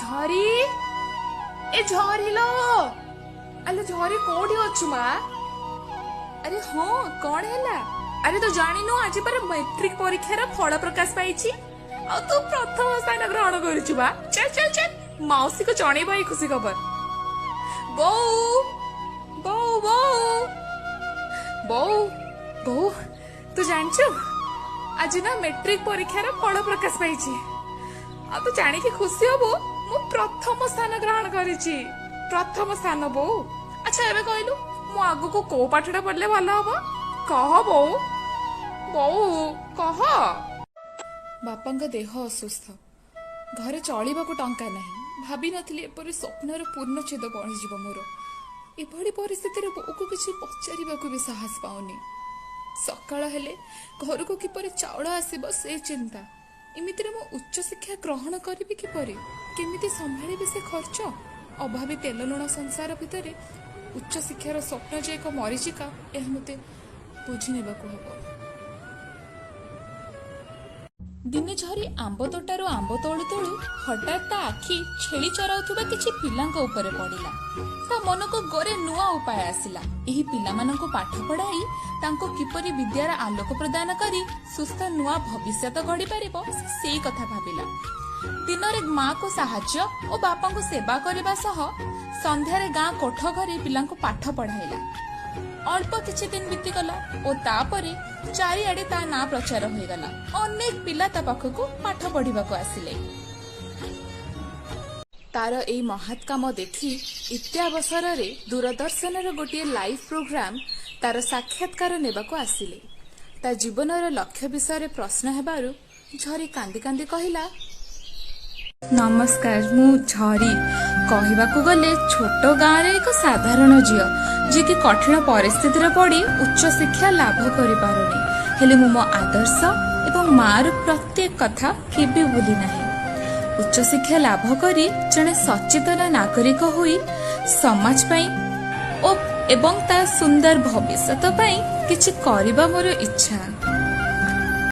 ଝରି, ଏ ଝରି ଲୋ, ଆଲୋ ଝରି, କୋଉଠି ଅଛୁ ମା? ଆରେ ହଁ, କଣ ହେଲା? ଆରେ ତୁ ଜାଣିନୁ, ଆଜି ପରା ମେଟ୍ରିକ ପରୀକ୍ଷାର ଫଳ ପ୍ରକାଶ ପାଇଛି ଆଉ ତୁ ପ୍ରଥମ ସ୍ଥାନ ଗ୍ରହଣ କରିଛୁ ବା। ଚାଲ ଚାଲ ଚାଲ, ମାଉସୀକୁ ଜଣେଇବ ଏଇ ଖୁସି ଖବର। ବୋଉ, ବୋଉ, ବୋଉ, ବୋଉ, ବୋଉ, ତୁ ଜାଣିଛୁ ଆଜି ନା ମେଟ୍ରିକ ପରୀକ୍ଷାର ଫଳ ପ୍ରକାଶ ପାଇଛି ଆଉ ତୁ ଜାଣିକି ଖୁସି ହବୁ, ମୁଁ ପ୍ରଥମ ସ୍ଥାନ ଗ୍ରହଣ କରିଛି, ପ୍ରଥମ ସ୍ଥାନ ବୋଉ। ଆଚ୍ଛା ଏବେ କହିଲୁ, ମୁଁ ଆଗକୁ କୋଉ ପାଠଟା ପଢିଲେ ଭଲ ହବ? କହ ବୋଉ, ବୋଉ କହ। ବାପାଙ୍କ ଦେହ ଅସୁସ୍ଥ, ଘରେ ଚଳିବାକୁ ଟଙ୍କା ନାହିଁ। ଭାବିନଥିଲି ଏପରି ସ୍ୱପ୍ନର ପୂର୍ଣ୍ଣଛେଦ ପହଞ୍ଚିଯିବ ମୋର। ଏଭଳି ପରିସ୍ଥିତିରେ ବୋଉକୁ କିଛି ପଚାରିବାକୁ ବି ସାହସ ପାଉନି। ସକାଳ ହେଲେ ଘରକୁ କିପରି ଚାଉଳ ଆସିବ ସେ ଚିନ୍ତା। ଏମିତିରେ ମୁଁ ଉଚ୍ଚଶିକ୍ଷା ଗ୍ରହଣ କରିବି କିପରି? କେମିତି ସମ୍ଭାଳିବି ସେ ଖର୍ଚ୍ଚ? ଅଭାବୀ ତେଲ ଲୁଣ ସଂସାର ଭିତରେ ଉଚ୍ଚଶିକ୍ଷାର ସ୍ୱପ୍ନ ଯେ ଏକ ମରୀଚିକା, ଏହା ମୋତେ ବୁଝି ନେବାକୁ ହେବ। ଦିନେ ଝରି ଆମ୍ବ ତୋଟାରୁ ଆମ୍ବ ତୋଳୁ ତୋଳୁ ହଠାତ୍ ତା ଆଖି ଛେଳି ଚରାଉଥିବା କିଛି ପିଲାଙ୍କ ଉପରେ ପଡ଼ିଲା। ତା ମନକୁ ଗୋରେ ନୂଆ ଉପାୟ ଆସିଲା। ଏହି ପିଲାମାନଙ୍କୁ ପାଠ ପଢ଼ାଇ ତାଙ୍କୁ କିପରି ବିଦ୍ୟାର ଆଲୋକ ପ୍ରଦାନ କରି ସୁସ୍ଥ ନୂଆ ଭବିଷ୍ୟତ ଗଢ଼ିପାରିବ, ସେ ସେଇ କଥା ଭାବିଲା। ଦିନରେ ମାକୁ ସାହାଯ୍ୟ ଓ ବାପାଙ୍କୁ ସେବା କରିବା ସହ ସନ୍ଧ୍ୟାରେ ଗାଁ କୋଠ ଘରେ ପିଲାଙ୍କୁ ପାଠ ପଢ଼ାଇଲା। ଅଳ୍ପ କିଛି ଦିନ ବିତିଗଲା ଓ ତାପରେ ଚାରିଆଡେ ତା ନାଁ ପ୍ରଚାର ହୋଇଗଲା। ଅନେକ ପିଲା ତା ପାଖକୁ ପାଠ ପଢିବାକୁ ଆସିଲେ। ତାର ଏଇ ମହତ୍ କାମ ଦେଖି ଇତ୍ୟାବସରରେ ଦୂରଦର୍ଶନର ଗୋଟିଏ ଲାଇଭ୍ ପ୍ରୋଗ୍ରାମ ତାର ସାକ୍ଷାତକାର ନେବାକୁ ଆସିଲେ। ତା ଜୀବନର ଲକ୍ଷ୍ୟ ବିଷୟରେ ପ୍ରଶ୍ନ ହେବାରୁ ଝରି କାନ୍ଦି କାନ୍ଦି କହିଲା, ନମସ୍କାର, ମୁଁ ଝରି। କହିବାକୁ ଗଲେ ଛୋଟ ଗାଁରେ ଏକ ସାଧାରଣ ଝିଅ, ଯିଏକି କଠିନ ପରିସ୍ଥିତିରେ ପଡ଼ି ଉଚ୍ଚଶିକ୍ଷା ଲାଭ କରିପାରୁନି। ହେଲେ ମୁଁ ମୋ ଆଦର୍ଶ ଏବଂ ମାର ପ୍ରତ୍ୟେକ କଥା କେବେ ଭୁଲି ନାହିଁ। ଉଚ୍ଚଶିକ୍ଷା ଲାଭ କରି ଜଣେ ସଚେତନ ନାଗରିକ ହୋଇ ସମାଜ ପାଇଁ ଓ ଏବଂ ତା ସୁନ୍ଦର ଭବିଷ୍ୟତ ପାଇଁ କିଛି କରିବା ମୋର ଇଚ୍ଛା।